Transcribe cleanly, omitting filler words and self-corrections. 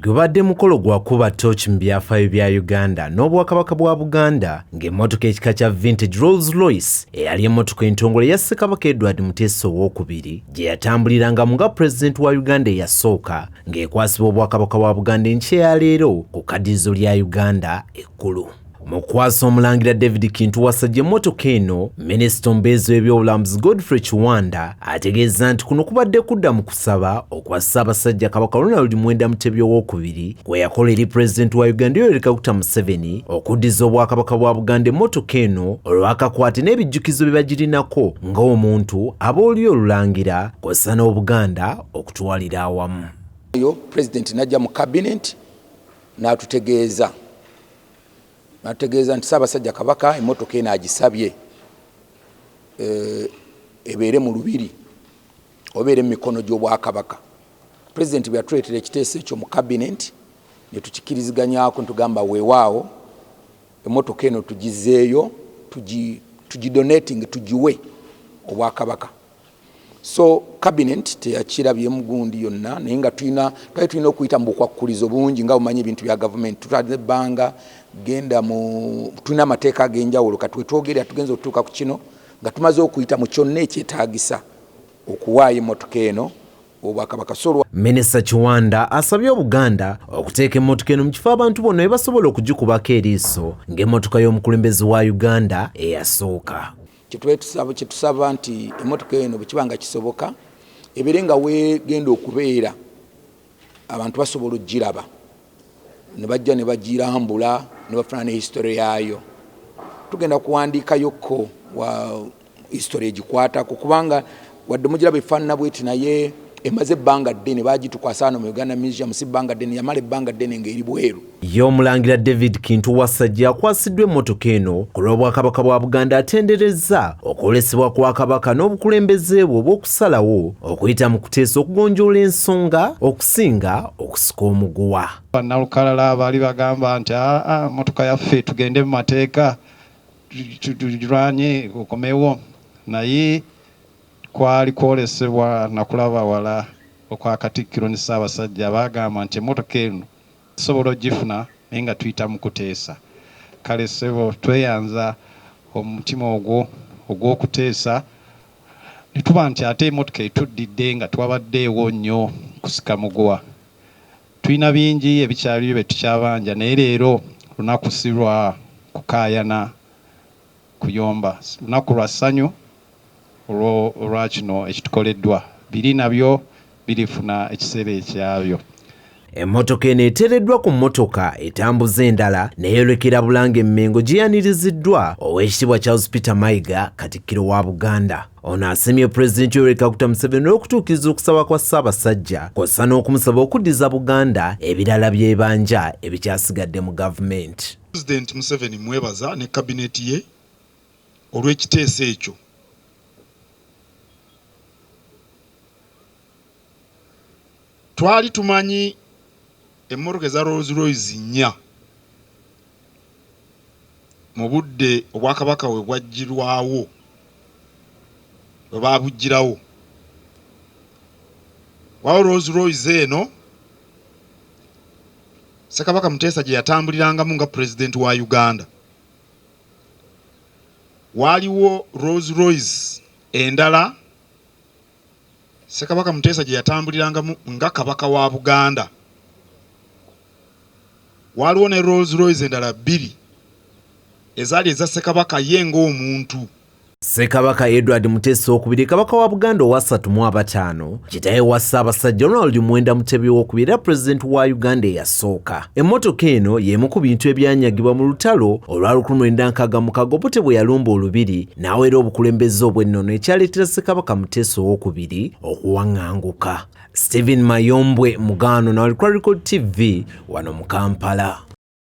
Gubadde mukolo gwa kuba ttooci mu byafaayo bya Uganda n'Obwakabaka bwa Buganda ng'emmotoka ekika kya Vintage Rolls Royce eyali emmotoka entongole ya Ssekabaka Edward Muteesa Owookubiri gye yatambulirangamu nga Pulezidenti wa Uganda eyasooka ng'ekwasibwa Obwakabaka bwa Buganda enkya ya leero ku kkaddiyizo lya Uganda ekkulu. Mu kukwasa Omulangira David Kintu Wasajja emmotoka eno, Minisita omubeezi w'ebyobulambuzi Godfrey Kiwanda ategeezza nti kuno kubadde kudda mu kusaba okwa Ssaabasajja Kabaka Ronald Muwenda Mutebi Owookubiri kwe yakola eri Pulezidenti wa Uganda Yoweri Kaguta Museveni okuddiza Obwakabaka bwa Buganda emmotoka eno olw'akakwate n'ebijjukizo bye bagirinako ng'omuntu ab'olulyo olulangira kw'ossa n'Obuganda okutwalira awamu. Yo Pulezidenti n'ajja mu Kabineeti n'atutegeeza N'atutegeeza nti Ssaabasajja Kabaka emmotoka eno agisabye ebeere mu Lubiri oba ebeere mu mikono gy'Obwakabaka. Pulezidenti bwe yatuleetera ekiteeso ekyo mu Kabineeti ne tukikkiriziganyaako ne tugamba weewaawo emmotoka eno tugizzeeyo tugidonatinge tugiwe Obwakabaka. So cabinet teyakirabyemu gundi yonna, naye nga tulina twali tulina okuyita mu bukwakkulizo bungi nga bumanyi ebintu bya gavumenti tutwalira ebbanga genda mu tulina amateeka ag'enjawulo. Kati wetwogerera tugenza okutuuka ku kino nga tumaze okuyita mu kyonna ekyetaagisa okuwaayo emmotoka eno Obwakabaka. So Minisita Kiwanda asabye Obuganda okuteeka emmotoka eno mu kifo abantu bonna we basobola okugikubako eriiso ng'emmotoka y'omukulembeze wa Uganda eyasooka. Kyetusaba nti emmotoka eno bwe kiba nga kisoboka ebeere nga weegenda okubeera abantu basobola okugiraba ne bajja ne bagirambula ne bafuna ne history yaayo. Tugenda kuwandiikayokko wa history egikwatako kubanga wadde mugiraba efaanana bweti naye emaze ebbanga ddene baagitukwasa wano mu Uganda Museum, si bbanga ddene, yamala ebbanga ddene ng'eri bweru. Ye Omulangira David Kintu Wassajja akwasiddwa emmotoka eno ku lw'Obwakabaka bwa Buganda atenderezza okwolesebwa kwa Kabaka n'obukulembeze bwe obw'okusalawo okuyita mu kuteesa okugonjoola ensonga okusinga okusika omuguwa. Bannalukalala baali bagamba nti aa mmotoka yaffe tugende mu mateeka tugirwanye okomewo, naye kwali kwolesebwa na kulaba wala okwa Katikkiro ne Ssaabasajja baagamba nti emmotoka eno tusobola ogifuna naye nga tuyita mu kuteesa. Kale ssebo tweyanza omutima ogwo ogw'okuteesa ne tuba nti ate emmotoka etuddidde nga twabaddeewo nnyo kusika muguwa. Tulina bingi ebikyaliyo bye tukyabanja naye leero lunaku si lwa kukaayana, kuyomba. Lunaku lwa ssanyu olwa kino ekitukoleddwa. Biri nabyo birifuna ekiseera ekyabyo. Emmotoka eno eteereddwa ku mmotoka etambuza endala neyolekera Bulange Mmengo gyeyaniriziddwa Oweekitiibwa Charles Peter Mayiga, Katikkiro wa Buganda. Ono asiimye Pulezidenti Yoweri Kaguta Museveni olw'okutuukiriza okusaba kwa Ssaabasajja kw'ossa n'okumusaba okuddiza Buganda ebirala by'ebanja ebikyasigadde mu gavumenti. Pulezidenti Museveni mmwebaza ne kabineeti ye olw'ekiteeso ekyo. Twali tumanyi emmotoka eza Rolls Royce nnya mu budde Obwakabaka we bwaggyirwawo, we baabuggyirawo. Waliwo Rolls Royce eno Ssekabaka Muteesa gye yatambulirangamu nga Pulezidenti wa Uganda. Waaliwo Rolls Royce endala Ssekabaka Muteesa gye yatambulirangamu nga Kabaka wa Buganda. Waaliwo ne Rolls Royce endala bbiri ezaali eza Ssekabaka ye ng'omuntu. Ssekabaka Edward Muteesa Owookubiri, Kabaka wa Buganda owasatu mu abataano, kitaawe wa Ssaabasajja Ronald Muwenda Mutebi Owookubiri era Pulezidenti wa Uganda eyasooka. Emmotoka eno y'emu ku bintu ebyanyagibwa mu lutalo olwa 1966 Obote bwe yalumba Olubiri n'awera obukulembeze obw'ennono ekyaleetera Ssekabaka Muteesa Owookubiri okuwaŋŋanguka. Stephen Mayombwe Mugaano, Nalukwa Record TV wano mu Kampala.